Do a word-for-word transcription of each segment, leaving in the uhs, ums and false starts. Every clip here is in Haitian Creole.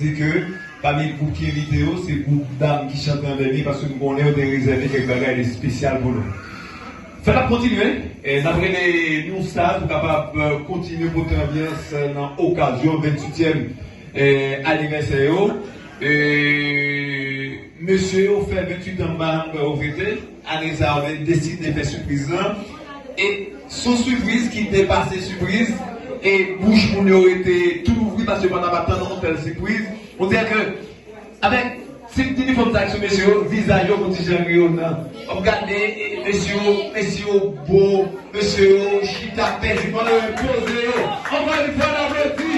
Di ke pami gwoup ki envite yo, se gwoup dam ki chante an dènye, paske nou konnen yo te rezève kèk bagay de espesyal pou nou. Fè n ap kontinye, e n ap rele New Stars pou kapab, e, kontinye pote anbyans, e, nan okazyon venntuityèm, e, anivèsè yo. E, mesye yo fè venntuit an, m wè yo fete. Ane sa a, yo te deside fè sipriz lan. E se yon sipriz ki depase sipriz. E bouch moun yo rete tou louvri paske yo pa t ap atann yon tèl sipriz. On dirè ke avèk ti, ti inifòm sa k sou mesye yo, vizaj yo gon ti jan griyonnen. W ap gade, e, mesye yo, mesye yo bo, mesye yo chita pèdi pandan yo poze yo. Ankò yon fwa, n aplodi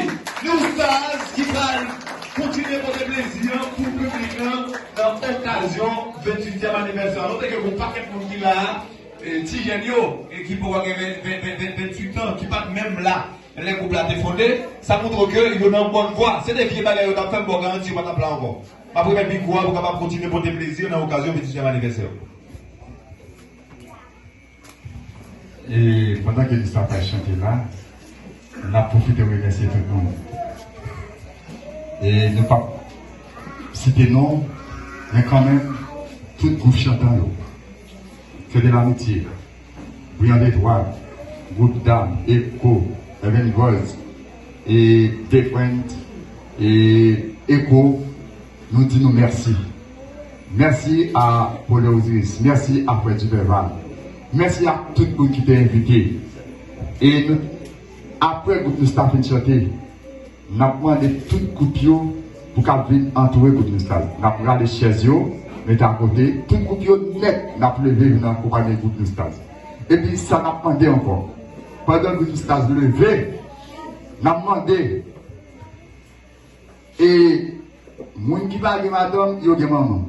New Stars ki pral kontinye pote plezi an pou piblik lan nan okazyon venntuityèm anivèsè an. Note ke gon pakèt moun ki la a, e, ti jèn yo, e ki poko gen ven, ven, ven, ven, venntuit an, ki pa t menm la lè gwoup la te fonde, sa montre ke yo nan bòn vwa. Se de vye bagay yo t ap fè, m ba w garanti yo pa t ap la ankò. M ap remèt mikwo a pou kapab kontinye pote plezi nan okazyon venntuityèm anivèsè yo. E pandan ke New Stars pral chante la, n ap pwofite remèsye tout moun. E nou p ap site non, men kanmenm, tout gwoup chantan yo. Feu de l'Amitié, Brillant Étoile, Gwoup Dam, Echo, Heaven Voice, e Different, e Echo, nou di nou mèsi. Mèsi a Paulin Osiris, mèsi a Frè Duperval, mèsi a tout moun ki te envite. E nou, apre gwoup New Stars fin chante, n ap mande tout gwoup yo pou k ap vin antoure gwoup New Stars. N ap rale chèz yo, mete akote, tout gwoup yo nèt, n ap leve vin akonpaye gwoup New Stars. Epi sa n ap mande ankò, pandan gwoup New Stars leve, n ap mande, e moun ki pa gen madanm, yo gen manman.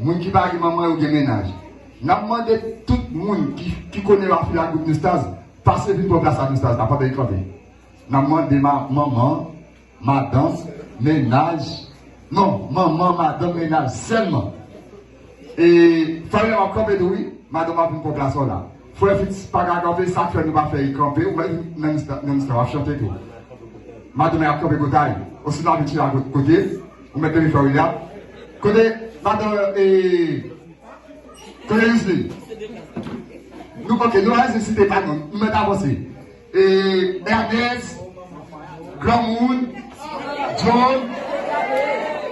Moun ki pa gen manman, yo gen mennaj. N ap mande tout moun ki, ki konnen yo afilye ak gwoup New Stars, pase vin pran plas a New Stars la pandan y kanpe. N ap mande ma-, manman, madanm, mennaj. Non, manman, madanm, mennaj sèlman. E fanmi an ap kanpe tou, wi. Madanm ap vin pran plas ou la. Frè Fritz pa ka kanpe, sa k fè nou pa fè l kanpe, ou wè nan New Stars, nan New Stars w ap chante tou. Madanm ap kanpe kote l. Osinon ap vin chita kote, kote, ou mèt leve frè William. Kote madanm, e, kote Yusli? Nou, ok, nou pa bezwen site pa non, nou mèt avanse. E, Ernest, Granmoun, John,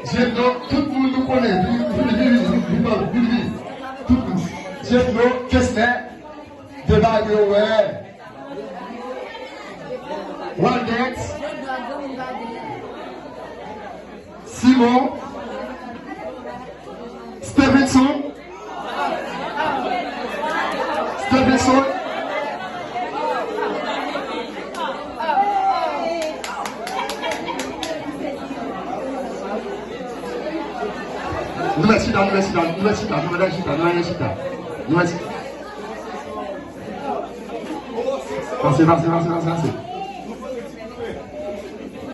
Jedno, tout moun nou konnen, vini, vini, vini, vini, vini, vini, vini, tout moun. Jedno, Kessler, Debade, wè. Waldex, Simon, Stevenson, Stevenson. Nou mèt chita, nou mèt chita, nou mèt chita, nou mèt chita, nou mèt chita. Nou mèt chita. Pase, pase, pase, pase, pase.